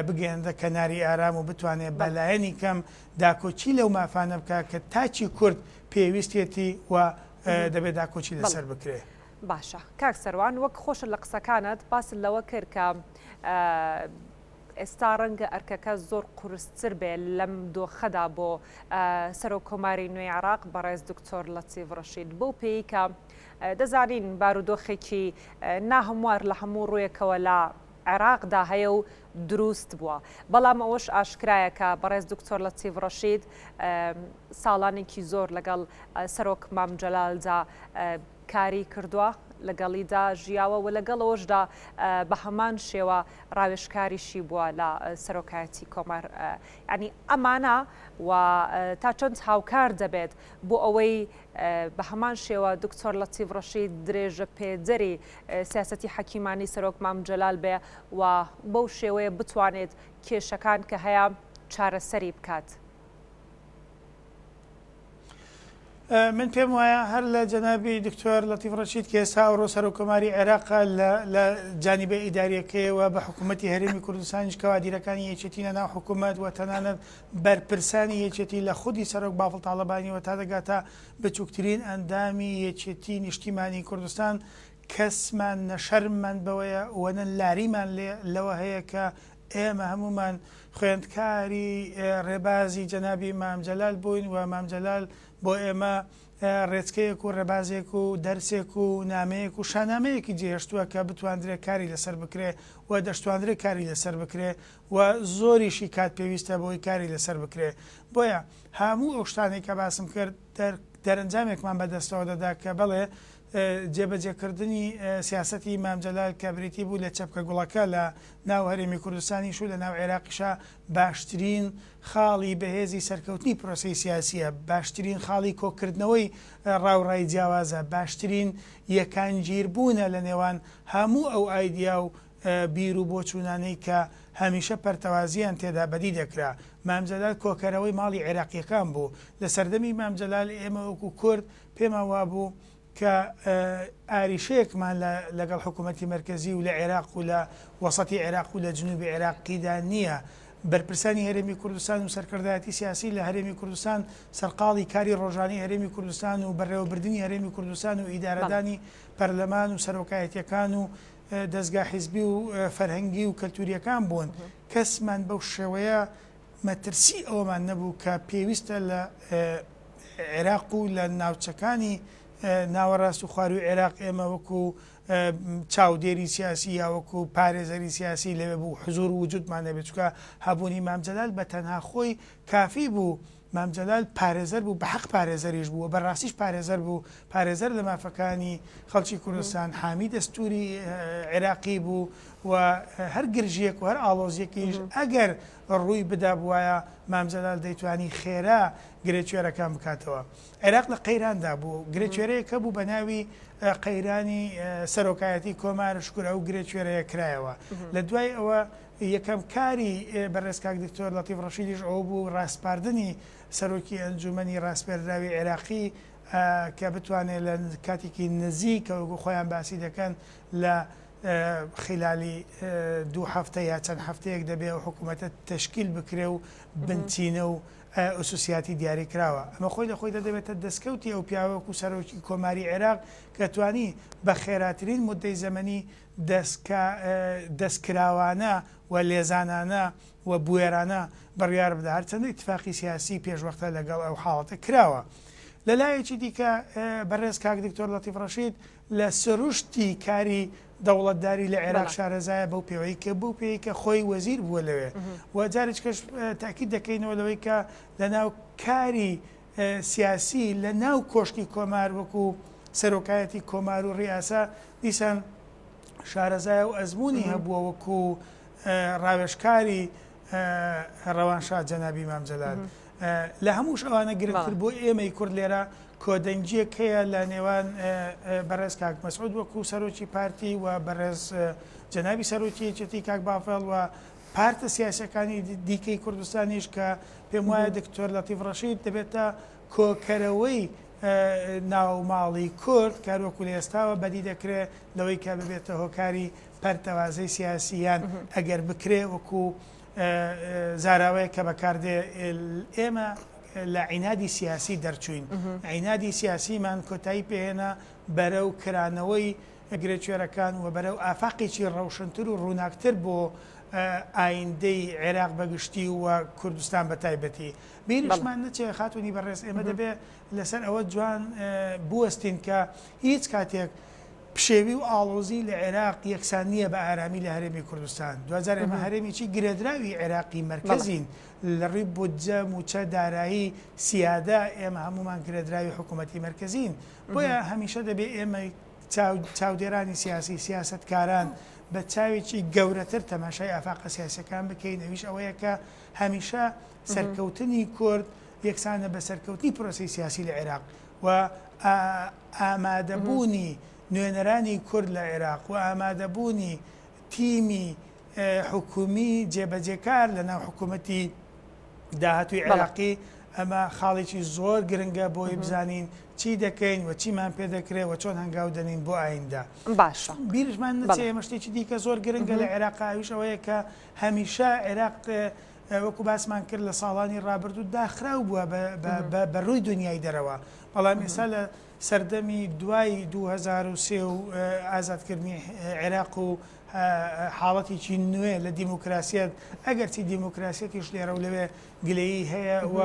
بگەیەنرە کەناری ئارام و بتوانێ بە لایەنی کەم داکۆکی لەو مافانە بکا کە تاکی کورد پێویستیەتی و دەبێ داکۆکی لەسەر بکرێ. باشە کاک سەروان وەک خۆشت لە قسەکانت باست لەوە کرد کە ئێستا ڕەنگە ئەرکەکە زۆر قورستر بێ لەم دۆخەدا بۆ سەرۆک کۆماری نوێی عراق بەڕێز دکتۆر لەتیف ڕەشید بەو پێی کە دەزانین بارودۆخێکی ناهەموار لە هەموو ڕوویەکەوە لە عێراقدا هەیە و دروست بووە بەڵام ئەوەش ئاشکرایە کە بەڕێز دکتۆر لەتیف ڕەشید ساڵانێکی زۆر لەگەڵ سەرۆک مام جەلالدا کاری کردووە، لەگەڵیدا ژیاوە و لەگەڵ ئەوەشدا بە هەمان شێوە ڕاوێژکاریشی بووە لە سەرۆکایەتی کۆمار. یانی ئەمانە و تا چەند هاوکار دەبێت بۆ ئەوەی بە هەمان شێوە دکتۆر لەتیف ڕەشید درێژە پێدەری سیاسەتی حەکیمانی سەرۆک مام جەلال بێ و بەو شێوەیە بتوانێت کێشەکان کە هەیە چارەسەری بکات؟ من پێم وایە هەر لە جەنابی دکتۆر لەتیف ڕەشید کە ئێستا ئەوڕۆ سەرۆککۆماری عێراقە لە جانیبە ئیداریەکەیەوە بە حکوومەتی هەرێمی کوردستانیش کەوادیرەکانی یەکێتی لە ناو حکوومەت و تەنانەت بەرپرسانی یەکێتی لە خودی سەرۆک بافڵ تاڵەبانیەوە تا دەگاتە بچووکترین ئەندامی یەکێتی نیشتیمانی کوردستان کەسمان نە شەرممان بەوەیە و نە لاریمان لێ لەوە هەیە کە ئێمە هەموومان خوێندکاری ڕێبازی جەنابی مام جەلال بووین و مام جەلال بۆ ئێمە ڕێچکەیەک و ڕێبازێک و دەرسێک و نامەیەک و شانامەیەکی جێهێشتووە کە بتواندرێ کاری لەسەر بکرێ و دەشتواندرێ کاری لەسەر بکرێ و زۆریشی کات پێویستە بۆی کاری لەسەر بکرێ. بۆیە هەموو ئەو شتانەی کە باسم کرد دەرەنجامێکمان بەدەستەوە دەدا کە بەڵێ جێبەجێکردنی سیاسەتی مام جەلال کە بریتی بوو لە چەپکە گوڵەکە لە ناو هەرێمی کوردستانیش و لە ناو عێراقیشا باشترین خاڵی بەهێزی سەرکەوتنی پرۆسەی سیاسییە، باشترین خاڵی کۆکردنەوەی ڕا و ڕای جیاوازە، باشترین یەکانگیربوونە لە نێوان هەموو ئەو ئایدیا و بیر و بۆچوونانەی کە هەمیشە پەرتەوازییان تێدا بەدی دەکرا. مام جەلال کۆکەرەوەی ماڵی عێراقییەکان بوو. لە سەردەمی مام جەلال ئێمە وەکو کورد پێمان وابوو کە ئاریشەیەکمان لە لەگەڵ حکوومەتی مەرکەزی و لە عێراق و لە وەسەتی عێراق و لە جنوبی عێراقیدا نییە. بەرپرسانی هەرێمی کوردستان و سەرکردایەتی سیاسی لە هەرێمی کوردستان سەرقاڵی کاری ڕۆژانەی هەرێمی کوردستان و بەڕێوەبردنی هەرێمی کوردستان و ئیدارەدانی پەرلەمان و سەرۆکایەتییەکان و دەزگا حیزبی و فەرهەنگی و کەلتوورییەکان بوون. کەسمان بەو شێوەیە مەترسی ئەوەمان نەبوو کە پێویستە لە عێراق و لە ناوچەکانی ناوەڕاست و خواروی عێراق ئێمە وەکو چاودێری سیاسی یا وەکو پارێزەری سیاسی لەوێ بوو حزور و وجودمان نەبێت چونکە هەبوونی مام جەلال بە تەنها خۆی کافی بوو مام جەلال پارێزەر بوو بە حەق پارێزەریش بوو و بە ڕاستیش پارێزەر بوو پارێزەر لە مافەکانی خەڵکی کوردستان حامی دەستوری عێراقی بوو و هەر گرژییەک و هەر ئاڵۆزییەکیش ئەگەر ڕووی بدابوایە مام جەلال دەیتوانی خێرا گرێ کوێرەکان بکاتەوە. عێراق لە قەیراندا بوو، گرێ کوێرەیەک هەبوو بە ناوی قەیرانی سەرۆکایەتی کۆمار، شوکر ئەو گرێ کوێرەیە کرایەوە. لە دوای ئەوە یەکەم کاری بەڕێز کاک دکتۆر لەتیف ڕەشیدیش ئەوە بوو ڕاسپاردنی سەرۆکی ئەنجوومەنی ڕاسپێردراوی عێراقی کە بتوانێت لە کاتێکی نزیک کە وەکو خۆیان باسی دەکەن لە خیلالی دوو هەفتە یا چەند هەفتەیەک دەبێ ئەو حکوومەتە تەشکیل بکرێ و بنچینە و. ئوسوسیاتی دیاری کراوە. ئەمە خۆی لە خۆیدا دەبێتە دەستکەوتی ئەو پیاوە وەکو سەرۆکی کۆماری عێراق کە توانی بە خێراترین موددەی زەمەنی دەستکراوانە و لێزانانە و بوێرانە بڕیار بدا هەرچەندە ئیتفاقی سیاسی پێشوەختە لەگەڵ ئەو حاڵەتە کراوە. لە لایەکی دیکە بەڕێز کاک دکتۆر لەتیف ڕەشید لە سروشتی کاری دەوڵەتداری لە عێراق شارەزایە بەو پێوەی کە بەو پێی کە خۆی وەزیر بووە لەوێ و جارێکەش تاکید دەکەینەوە لەوەی کە لە ناو کاری سیاسی لە ناو کۆشکی کۆمار وەکو سەرۆکایەتی کۆمار و ڕیاسە دیسان شارەزایە و ئەزموونی هەبووە وەکو ڕاوێژکاری ڕەوانشاد جەنابی مام جەلال. لە هەمووش ئەوانە گرنگتر بۆ ئێمەی کورد لێرە کۆدەنگییەک هەیە لە نێوان بەڕێز کاک مەسعود وەکو سەرۆکی پارتی و بەڕێز جەنابی سەرۆکی یەکێتی کاک بافێڵ و پارتە سیاسیەکانی دیکەی کوردستانیش کە پێم وایە دکتۆر لەتیف ڕەشید دەبێتە کۆکەرەوەی ناوماڵی کورد کە هەروەکو لە ئێستاوە بەدی دەکرێ لەوەی کە ببێتە هۆکاری پەرتەوازەی سیاسی یان ئەگەر بکرێ وەکو زاراوەیەک کە بەکاردێ ئێمە لە عینادی سیاسی دەرچووین عینادی سیاسیمان کۆتایی پێهێنا بەرەو کرانەوەی گرێکوێرەکان و بەرەو ئافاقێکی ڕەوشنتر و ڕووناکتر بۆ ئایندەی عێراق بەگشتی و کوردستان بە تایبەتی. بیریشمان نەچێ خاتوونی بەڕێز ئێمە دەبێ لەسەر ئەوە جوان بوەستین کە هیچ کاتێک پشێوی و ئاڵۆزی لە عێراق یەکسان نییە بە ئارامی لە هەرێمی کوردستان. دواجار ئێمە هەرێمێکی گرێدراوی عێراقی مەرکەزین. لە ڕووی بودجە، مووچە، دارایی، سیادە ئێمە هەموومان گرێدراوی حکوومەتی مەرکەزین. بۆیە هەمیشە دەبێ ئێمەی چاودێرانی سیاسی، سیاسەتکاران بە چاوێکی گەورەتر تەماشای ئافاقە سیاسیەکان بکەین، ئەویش ئەوەیە کە هەمیشە سەرکەوتنی کورد یەکسانە بە سەرکەوتنی پرۆسەی سیاسی لە عێراق و ئامادەبوونی نوێنەرانی کورد لە عێراق و ئامادەبوونی تیمی حکومی جێبەجێکار لە ناو حکوومەتی داهاتووی عێراقی ئەمە خاڵێکی زۆر گرنگە بۆی بزانین چی دەکەین و چیمان پێ دەکرێ و چۆن هەنگاو دەنین بۆ ئایندە. باشە. بیرشمان نەچێ ئێمە شتێکی دیکە زۆر گرنگە لە عێراق ئەویش ئەوەیە کە هەمیشە عێراق وەکو باسمان کرد لە ساڵانی ڕابردوو داخراو بووە بە ڕووی دنیای دەرەوە بەڵام ئێستا لە سەردەمی دوای 2003 و ئازادکردنی عێراق و حاڵەتێکی نوێ لە دیموکراسیەت، ئەگەرچی دیموکراسیەتیش لێرە و لەوێ گلەیی هەیە و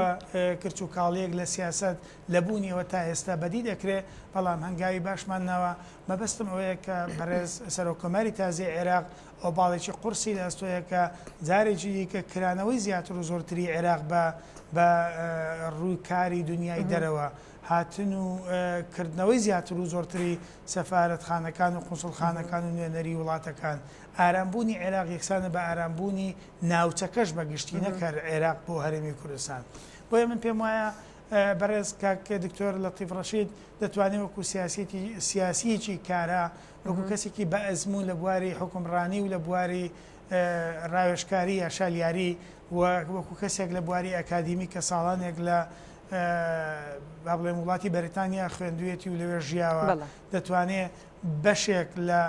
کرچ و کاڵییەک لە سیاسەت لە بوونیەوە تا ئێستا بەدی دەکرێ، بەڵام هەنگاوی باشمان ناوە. مەبەستم ئەوەیە کە بەڕێز سەرۆک کۆماری تازەی عێراق ئۆباڵێکی قورسی لە ئەستۆیە کە جارێکی دیکە کرانەوەی زیاتر و زۆرتری عێراق بە بە ڕووی کاری دونیای دەرەوە، هاتن و کردنەوەی زیاتر و زۆرتری سەفارەتخانەکان و قونسڵخانەکان و نوێنەری وڵاتەکان. ئارامبوونی عێراق یەکسانە بە ئارامبوونی ناوچەکەش بە گشتی نەک هەر عێراق بۆ هەرێمی کوردستان. بۆیە من پێم وایە بەڕێز کاک دکتۆر لەتیف ڕەشید دەتوانێت وەکو سیاسیەتی سیاسییەکی کارا، وەکو کەسێکی بە ئەزموون لە بواری حوکمڕانی و لە بواری ڕاوێژکاری یا شالیاری و وەکو کەسێک لە بواری ئەکادیمی کە ساڵانێک لە با بڵێم وڵاتی بەریتانیا خوێندوویەتی و لەوێ ژیاوە دەتوانێ بەشێک لە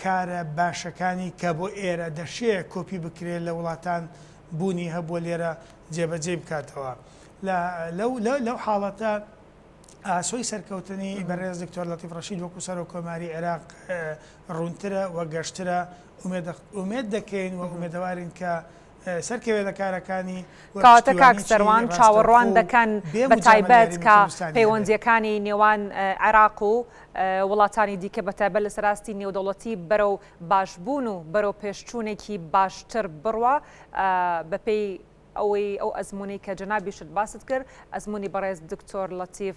کارە باشەکانی کە بۆ ئێرە دەشێ کۆپی بکرێت لە وڵاتان بوونی هەبووە لێرە جێبەجێی بکاتەوە لەو حاڵەتە ئاسۆی سەرکەوتنی بەڕێز دکتۆر لەتیف ڕەشید وەکو سەرۆک کۆماری عێراق ڕوونترە و گەشترە ئومێد دەکەین و ئومێدەوارین کە سەرکەوێت لە کارەکانی و کەواتە کاک پشتیوانیی سەروان چاوەڕوان ڕاستەوخۆ و دەکەن بێ بە موجامەلەی تایبەت هەرێمی کە کوردستانی هەبێت. پەیوەندییەکانی نێوان عێراق و وڵاتانی دیکە بە تایبەت لەسەر ئاستی نێودەوڵەتی بەرەو باشبوون و بەرەو پێشچوونێکی باشتر بڕوا بەپێی ئەوەی ئەو ئەزموونەی کە جەنابیشت باست کرد ئەزموونی بەڕێز دکتۆر لەتیف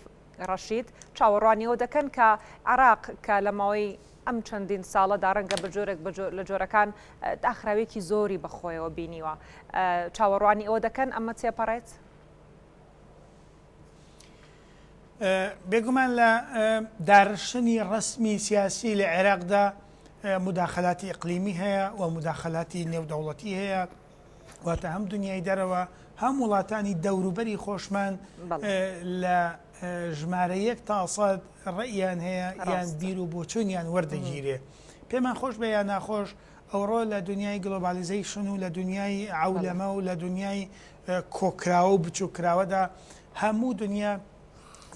ڕەشید چاوەڕوانی ئەوە دەکەن کە عێراق کە لە ماوەی ئەم چەندین ساڵەدا ڕەنگە بە جۆرێک لە جۆرەکان داخراوێکی زۆری بەخۆیەوە بینیوە چاوەڕوانی ئەوە دەکەن ئەمە تێپەڕێت؟ بێگومان لە دارشتنی ڕەسمی سیاسی لە عێراقدا مداخلاتی ئیقلیمی هەیە و مداخلاتی نێودەوڵەتی هەیە واتە هەم دنیای دەرەوە هەم وڵاتانی دەوروبەری خۆشمان لە ژمارە یەک تا سەد ڕەئیان هەیە یان بیر و بۆچوونیان وەردەگیرێ. پێمان خۆش بێ یا ناخۆش ئەوڕۆ لە دنیای globalization و لە دنیای عەولەمە و لە دنیای کۆکراوە و بچووککراوەدا هەموو دنیا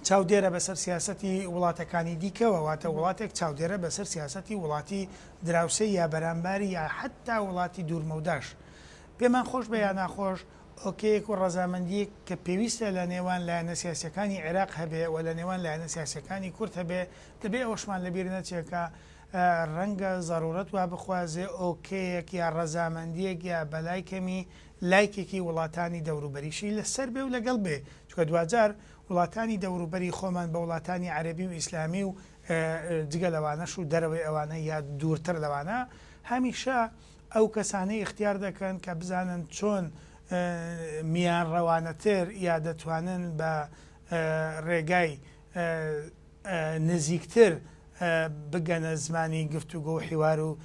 چاودێرە بەسەر سیاسەتی وڵاتەکانی دیکەوە، واتە وڵاتێک چاودێرە بەسەر سیاسەتی وڵاتی دراوسێی یا بەرامباری یا حەتتا وڵاتی دوورمەوداش. پێمان خۆش بێ یا ناخۆش، ئۆکەیەک و ڕەزامەندییەک کە پێویستە لە نێوان لایەنە سیاسییەکانی عێراق هەبێ و لە نێوان لایەنە سیاسییەکانی کورد هەبێ، دەبێ ئەوەشمان لەبیر نەچێ کە ڕەنگە زەروورەت وا بخوازێ ئۆکەیەک یا ڕەزامەندییەک یا بەلای کەمی لایکێکی وڵاتانی دەوروبەریشی لەسەر بێ و لەگەڵ بێ، چونکە دواجار وڵاتانی دەوروبەری خۆمان بە وڵاتانی عەرەبی و ئیسلامی و جگە لەوانەش و دەرەوەی ئەوانە یا دوورتر لەوانە هەمیشە ئەو کەسانەی ئیختیار دەکەن کە بزانن چۆن میانڕەوانەتر یا دەتوانن بە ڕێگای نزیکتر بگەنە زمانی گفتوگۆ و حیوار و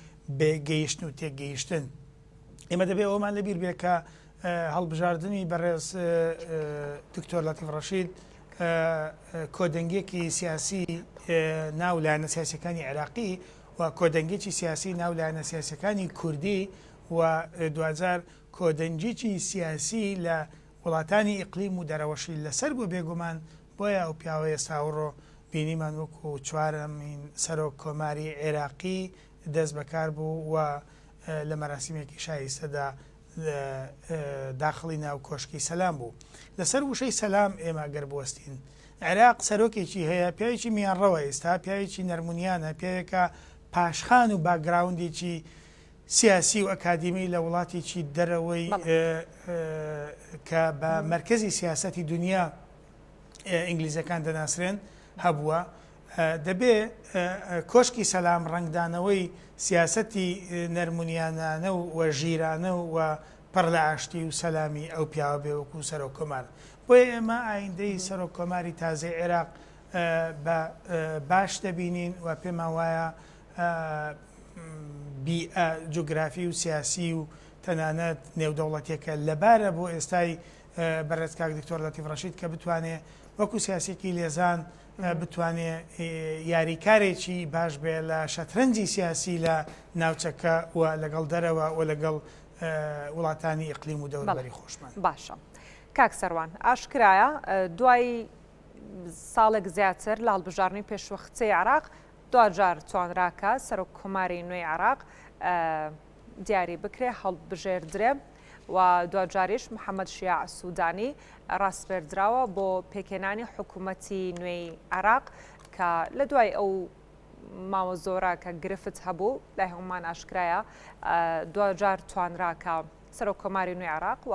گەیشتن و تێکگەیشتن. ئێمە دەبێ ئەوەمان لەبیر بێ کە هەڵبژاردنی بەڕێز دکتۆر لەتیف ڕەشید کۆدەنگیەکی سیاسی ناو لایەنە سیاسەکانی عێراقی و کۆدەنگێکی سیاسی ناو لایەنە سیاسەکانی کوردی و دواجار کۆدەنگێکی سیاسی لە وڵاتانی ئیقلیم و دەرەوەشی لەسەر بوو بێگومان بۆیە ئەو پیاوە ئێستا ئەوڕۆ بینیمان وەکو چوارەمین سەرۆک کۆماری عێراقی دەست بەکار بوو و لە مەراسیمێکی شایستەدا داخڵی ناو کۆشکی سەلام بوو. لەسەر وشەی سەلام ئێمە گەر بوەستین. عێراق سەرۆکێکی هەیە، پیاوێکی میانڕەوە ئێستا، پیاوێکی نەرمونیانە، پیاوێکە پاشخان و background ێکی سیاسی و ئەکادیمی لە وڵاتێکی دەرەوەی کە بە مەرکەزی سیاسەتی دونیا ئینگلیزەکان دەناسرێن هەبووە. دەبێ کۆشکی سەلام ڕەنگدانەوەی سیاسەتی نەرمونیانانە و ژیرانە و پڕ لە ئاشتی و سەلامی ئەو پیاوە بێ وەکوو سەرۆک کۆمار. بۆیە ئێمە ئایندەی سەرۆک کۆماری تازەی عێراق بە باش دەبینین و پێمان وایە بیئە جوگرافی و سیاسی و تەنانەت نێودەوڵەتیەکە لەبارە بۆ ئێستای بەڕێز کاک دکتۆر لەتیف ڕەشید کە بتوانێ وەکو سیاسیەکی لێزان بتوانێ یاریکارێکی باش بێ لە شەترەنجی سیاسی لە ناوچەکە و لەگەڵ دەرەوە و لەگەڵ وڵاتانی ئیقلیم و دەوروبەری خۆشمان. باشە کاک سەروان ئاشکرایە دوای ساڵێک زیاتر لە هەڵبژاردنی پێشوەختەی عێراق دواجار توانرا کە سەرۆک کۆماری نوێی عێراق دیاری بکرێ هەڵبژێردرێ و دواجاریش محەممەد شیاع سوودانی ڕاسپێردراوە بۆ پێکهێنانی حکوومەتی نوێی عێراق کە لە دوای ئەو ماوە زۆرە کە گرفت هەبوو لای هەمومان ئاشکرایە دواجار توانرا کە سەرۆک کۆماری نوێی عێراق و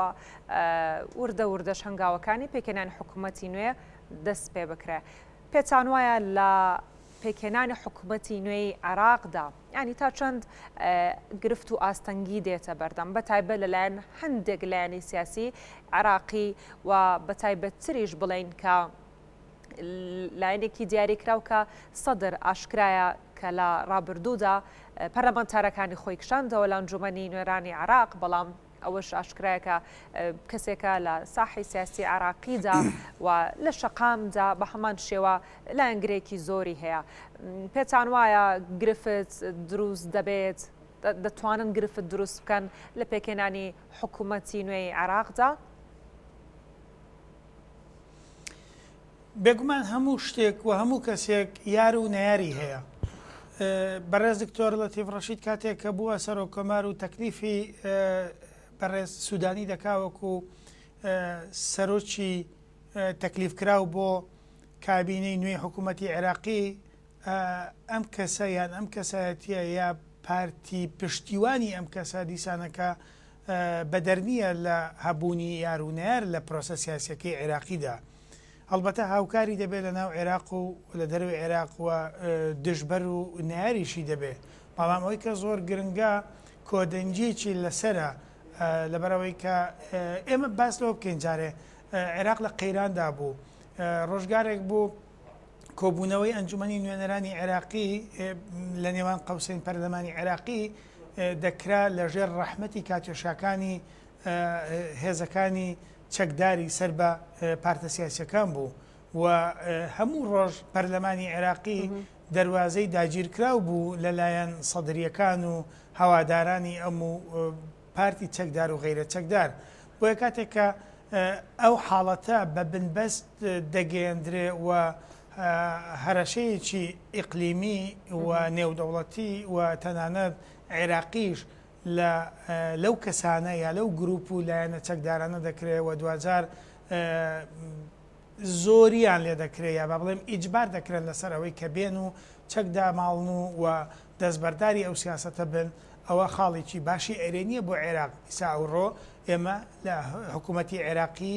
وردە وردەش هەنگاوەکانی پێکهێنانی حکوومەتی نوێ دەست پێ بکرێ. پێتان وایە لە پێکهێنانی حکومەتی نوێی عێراقدا یانی تا چەند گرفت و ئاستەنگی دێتە بەردەم بە تایبەت لەلایەن هەندێک لایەنی سیاسی عێراقی و بە تایبەتتریش بڵێین کە لایەنێکی دیاریکراو کە سەدر ئاشکرایە کە لە ڕابردوودا پەرلەمانتارەکانی خۆی کشاندەوە لە ئەنجومەنی نوێنەرانی عێراق بەڵام ئەوەش ئاشکرایە کە کەسێکە لە ساحەی سیاسی عێراقیدا و لە شەقامدا بە هەمان شێوە لایەنگرێکی زۆری هەیە. پێتان وایە گرفت دروست دەبێت، دەتوانن گرفت دروست بکەن لە پێکهێنانی حکوومەتی نوێی عێراقدا؟ بێگومان هەموو شتێک و هەموو کەسێک یار و نەیاری هەیە. بەڕێز دکتۆر لەتیف ڕەشید کاتێک کە بووە سەرۆک کۆمار و تەکلیفی بەڕێز سوودانی دەکا وەکو سەرۆکی تەکلیفکراو بۆ کابینەی نوێی حکوومەتی عێراقی ئەم کەسە یان ئەم کەسایەتیە یا پارتی پشتیوانی ئەم کەسە دیسانەکە بەدەر نییە لە هەبوونی یار و نەیار لە پرۆسە سیاسیەکەی عێراقیدا. هەڵبەتە هاوکاری دەبێت لە ناو عێراق و لە دەرەوەی عێراق و دژبەر و نەیاریشی دەبێت، بەڵام ئەوەی کە زۆر گرنگە کۆدەنگیەکی لەسەرە لەبەرئەوەی کە ئێمە باس لەوە بکەین جارێ عێراق لە قەیراندا بوو ڕۆژگارێک بوو کۆبوونەوەی ئەنجومەنی نوێنەرانی عێراقی لە نێوان قەوسەین پەرلەمانی عێراقی دەکرا لەژێر ڕەحمەتی کاتیۆشاکانی هێزەکانی چەکداری سەر بە پارتە سیاسیەکان بوو و هەموو ڕۆژ پەرلەمانی عێراقی دەروازەی داگیرکراو بوو لە لایەن سەدرییەکان و هەوادارانی ئەم و پارتی چەکدار و غەیرە چەکدار. بۆیە کاتێک کە ئەو حاڵەتە بە بنبەست دەگەیەندرێ و هەرەشەیەکی ئیقلیمی و نێودەوڵەتی و تەنانەت عێراقیش لە لەو کەسانە یا لەو گروپ و لایەنە چەکدارانە دەکرێ و دواجار زۆریان لێ دەکرێ یا با بڵێم ئیجبار دەکرێن لەسەر ئەوەی کە بێن و چەک داماڵن و و دەستبەرداری ئەو سیاسەتە بن، ئەوە خاڵێکی باشی ئەرێنییە بۆ عێراق. ئیستا ئەوڕۆ ئێمە لە حکوومەتی عێراقی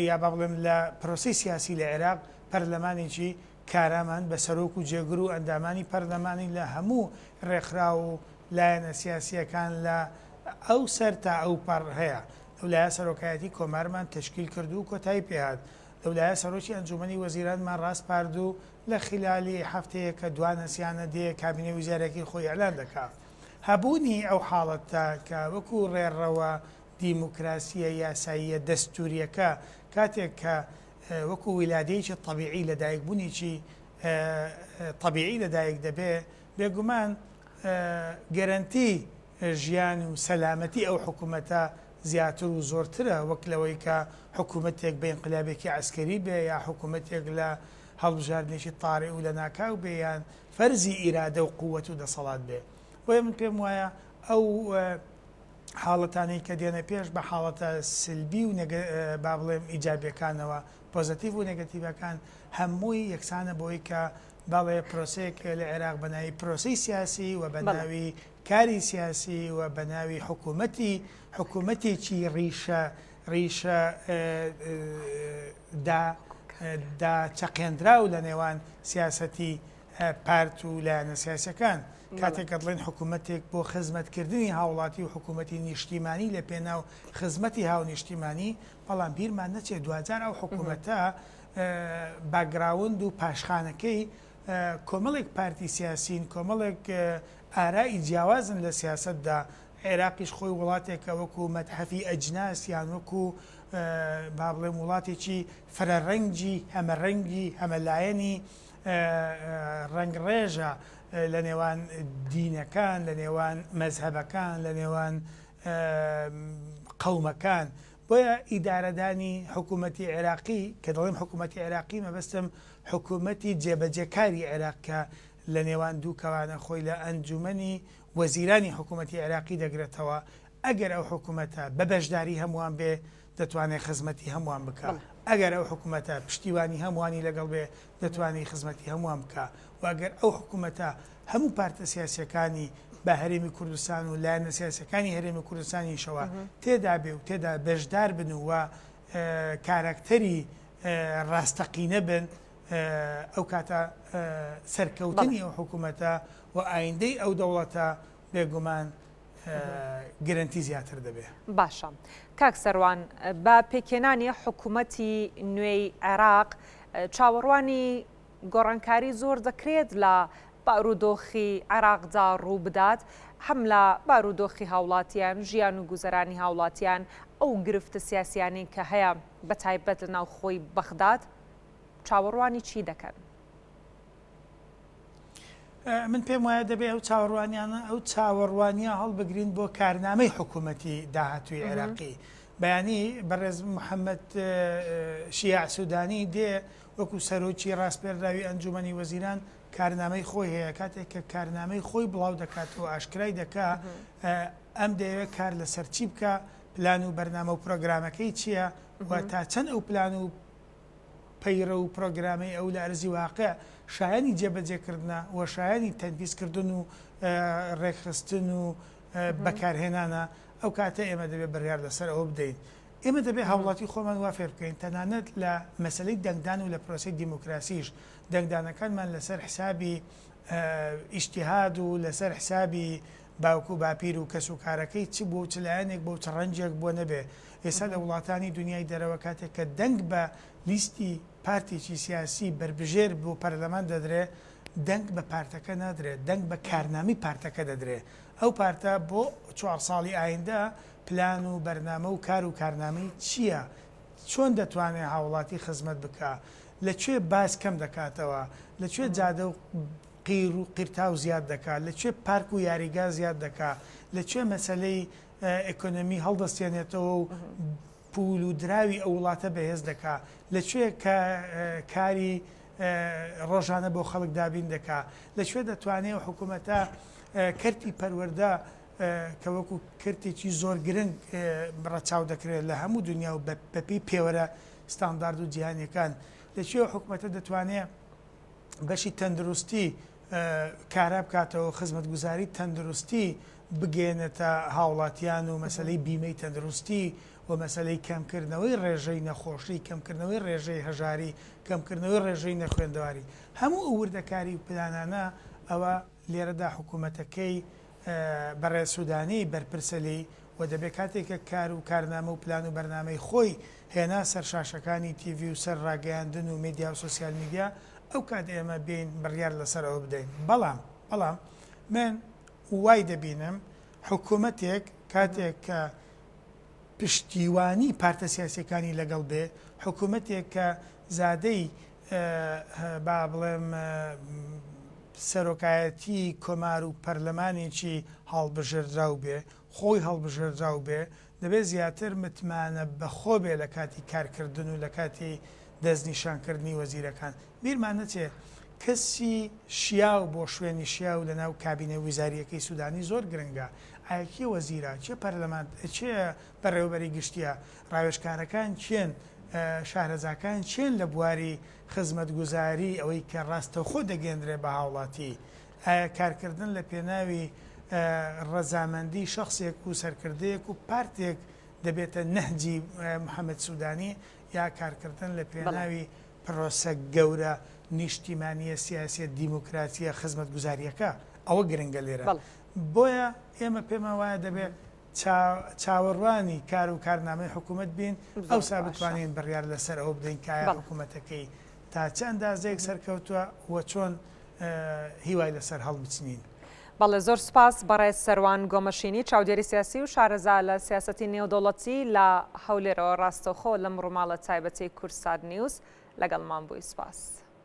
یا با بڵێم لە پرۆسەی سیاسی لە عێراق پەرلەمانێکی کارامان بە سەرۆک و جێگر و ئەندامانی پەرلەمانی لە هەموو ڕێکخراو و لایەنە سیاسییەکان لە ئەو سەر تا ئەو پەڕ هەیە. لەولایە سەرۆکایەتی کۆمارمان تەشکیل کرد و کۆتایی پێهات. لەولایە سەرۆکی ئەنجوومەنی وەزیرانمان ڕاسپارد و لە خیلالی هەفتەیەک کە دوانە سیانە دێ کابینەی وزاریەکەی خۆی ئیعلان دەکا. هەبوونی ئەو حاڵەتە کە وەکوو ڕێڕەوە دیموکراسییە یاساییە دەستوورییەکە کاتێک کە وەکوو ویلادەیەکی تەبیعی لەدایکبوونێکی تەبیعی لەدایک دەبێ، بێگومان گەرەنتی ژیان و سەلامەتی ئەو حکوومەتە زیاتر و زۆرترە وەک لەوەی کە حکوومەتێک بە ئینقلابێکی عەسکەری بێ یا حکوومەتێک لە هەڵبژاردنێکی تارئ و لەناکاو بێ یان فەرزی ئیرادە و قووەت و دەسەڵات بێ. بۆیە من پێم وایە ئەو حاڵەتانەی کە دێنە پێش بە حاڵەتە سلبی و با بڵێم ئیجابیەکانەوە، پۆزەتیڤ و نێگەتیڤەکان هەمووی یەکسانە بەوەی کە بەڵێ پرۆسەیەک لە عێراق بە ناوی پرۆسەی سیاسی و بە ناوی کاری سیاسی و بە ناوی حکوومەتی حکوومەتێکی ڕیشە ڕیشە دا دا چەقێندراو لە نێوان سیاسەتی پارت و لایەنە سیاسەکان کاتێک کە دەڵێن حکوومەتێک بۆ خزمەتکردنی هاوڵاتی و حکوومەتی نیشتیمانی لە پێناو خزمەتی هاونیشتیمانی بەڵام بیرمان نەچێت دواجار ئەو حکوومەتە باکگراوند و پاشخانەکەی کۆمەڵێک پارتی سیاسین، کۆمەڵێک ئارائی جیاوازن لە سیاسەتدا، عێراقیش خۆی وڵاتێکە وەکو مەتحەفی ئەجناس یان وەکو با بڵێم وڵاتێکی فرەڕەنگی هەمەڕەنگی هەمەلایەنی ڕەنگڕێژە لە نێوان دینەکان، لە نێوان مەزهەبەکان، لە نێوان قەومەکان. بۆیە ئیدارەدانی حکوومەتی عێراقی، کە دەڵێم حکوومەتی عێراقی مەبەستم حکوومەتی جێبەجێکاری عێراق کە لە نێوان دوو کەوانە خۆی لە ئەنجوومەنی وەزیرانی حکوومەتی عێراقی دەگرێتەوە، ئەگەر ئەو حکوومەتە بە بەشداری هەمووان بێ دەتوانێ خزمەتی هەمووان بکا، ئەگەر ئەو حکوومەتە پشتیوانی هەمووانی لەگەڵ بێ دەتوانێ خزمەتی هەمووان بکا و ئەگەر ئەو حکوومەتە هەموو پارتە سیاسییەکانی بە هەرێمی کوردستان و لایەنە سیاسییەکانی هەرێمی کوردستانیشەوە تێدا بێ و تێدا بەشدار بن و کاراکتەری ڕاستەقینە بن، ئەو کاتە سەرکەوتنی ئەو حکوومەتە و ئایندەی ئەو دەوڵەتە بێگومان گرەنتی زیاتر دەبێ. باشە کاک سەروان بە پێکهێنانی حکوومەتی نوێی عێراق چاوەڕوانی گۆڕانکاری زۆر دەکرێت لە بارودۆخی عێراقدا ڕووبدات، هەم لە بارودۆخی هاوڵاتیان، ژیان و گوزەرانی هاوڵاتیان، ئەو گرفتە سیاسیانەی کە هەیە بەتایبەت لە ناوخۆی بەغداد، چاوەڕوانی چی دەکەن؟ من پێم وایە دەبێ ئەو چاوەڕوانیانە ئەو چاوەڕوانیە هەڵبگرین بۆ کارنامەی حکوومەتی داهاتووی عێراقی. بەیانی بەڕێز محەممەد شیاع سوودانی دێ وەکو سەرۆکی ڕاسپێردراوی ئەنجوومەنی وەزیران کارنامەی خۆی هەیە، کاتێک کە کارنامەی خۆی بڵاو دەکاتەوە ئاشکرای دەکا ئەم دەیەوێت کار لەسەر چی بکا، پلان و بەرنامە و پرۆگرامەکەی چییە و تا چەند ئەو پلان و پەیڕەو و پرۆگرامەی ئەو لە ئەرزی واقع شایەنی جێبەجێکردنە و شایەنی تەنفیزکردن و ڕێکخستن و بەکارهێنانە، ئەو کاتە ئێمە دەبێت بڕیار لەسەر ئەوە بدەین. ئێمە دەبێت هاوڵاتی خۆمان وا فێر بکەین تەنانەت لە مەسەلەی دەنگدان و لە پرۆسەی دیموکراسیش دەنگدانەکانمان لەسەر حسابی ئیجتیهاد و لەسەر حسابی باوک و باپیر و کەس و کارەکەی چ بووە و چ لایەنێک بووە و چ ڕەنجێک بووە نەبێ. ئێستا لە وڵاتانی دونیای دەرەوە کاتێک کە دەنگ بە لیستی پارتێکی سیاسی بەربژێر بۆ پەرلەمان دەدرێ دەنگ بە پارتەکە نادرێ دەنگ بە کارنامەی پارتەکە دەدرێ. ئەو پارتە بۆ چوار ساڵی ئایندە پلان و بەرنامە و کار و کارنامەی چییە؟ چۆن دەتوانێ هاوڵاتی خزمەت بکا؟ لە کوێ باج کەم دەکاتەوە؟ لە کوێ جادە و. قیر و قیرتاو زیاد دەکا، لە کوێ پارک و یاریگا زیاد دەکا، لە کوێ مەسەلەی ئێکۆنۆمی هەڵدەستێنێتەوە و پوول و دراوی ئەو وڵاتە بەهێز دەکا، لە کوێ کاری ڕۆژانە بۆ خەڵک دابین دەکا، لە کوێ دەتوانێ ئەو حکوومەتە کەرتی پەروەردە کە وەکوو کەرتێکی زۆر گرنگ ڕەچاو دەکرێت لە هەموو دنیا و بەپێی پێوەرە ستاندارد و جیهانییەکان، لە کوێ ئەو حکوومەتە دەتوانێ بەشی تەندروستی کارا بکاتەوە، خزمەتگوزاری تەندروستی بگەیەنێتە هاوڵاتیان و مەسەلەی بیمەی تەندروستی و مەسەلەی کەمکردنەوەی ڕێژەی نەخۆشی، کەمکردنەوەی ڕێژەی هەژاری، کەمکردنەوەی ڕێژەی نەخوێندەواری. هەموو ئەو وردەکاری و پلانانە ئەوە لێرەدا حکومەتەکەی بەڕێز سودانی بەرپرسە لێی و دەبێ کاتێک کە کار و کارنامە و پلان و بەرنامەی خۆی هێنا سەر شاشەکانی تیڤی و سەر ڕاگەیاندن و میدیا و سۆسیال میدیا ئەو کات ئێمە بێین بڕیار لەسەر ئەوە بدەین. بەڵام بەڵام من وای دەبینم حکومەتێک کاتێک کە پشتیوانی پارتە سیاسیەکانی لەگەڵ بێ، حکومەتێک کە زادەی با بڵێم سەرۆکایەتی کۆمار و پەرلەمانێکی هەڵبژێردراو بێ، خۆی هەڵبژێردراو بێ، دەبێ زیاتر متمانە بەخۆ بێ لە کاتی کارکردن و لە کاتی دەستنیشانکردنی وەزیرەکان. بیرمان نەچێ کەسی شیاو بۆ شوێنی شیاو لەناو کابینە ویزارییەکەی سودانی زۆر گرنگە. ئایا کێ وەزیرە، کێ پەرلەمان، کێ بەڕێوەبەری گشتییە، ڕاوێژکارەکان کێن، شارەزاکان کێن لە بواری خزمەتگوزاری ئەوەی کە ڕاستەوخۆ دەگەیەندرێ بە هاوڵاتی؟ ئایا کارکردن لە پێناوی ڕەزامەندی شەخسێک و سەرکردەیەک و پارتێک دەبێتە نەهجی محەمەد سودانی یا کارکردن لە پێناوی پرۆسە گەورە نیشتیمانییە سیاسییە دیموکراتییە خزمەتگوزارییەکە؟ ئەوە گرنگە لێرە. بۆیە ئێمە پێمان وایە دەبێ چاوەڕوانی کار و کارنامەی حکوومەت بین، ئەوسا بتوانین بڕیار لەسەر ئەوە بدەین کە ئایا حکوومەتەکەی تا چ ئەندازەیەک سەرکەوتووە و چۆن هیوای لەسەر هەڵبچنین. بەڵێ زۆر سوپاس بەڕێز سەروان گۆمەشینی چاودێری سیاسی و شارەزا لە سیاسەتی نێودەوڵەتی لە هەولێرەوە ڕاستەوخۆ لەم ڕووماڵە تایبەتەی کوردسات نیوز لەگەڵمان بووی سوپاس.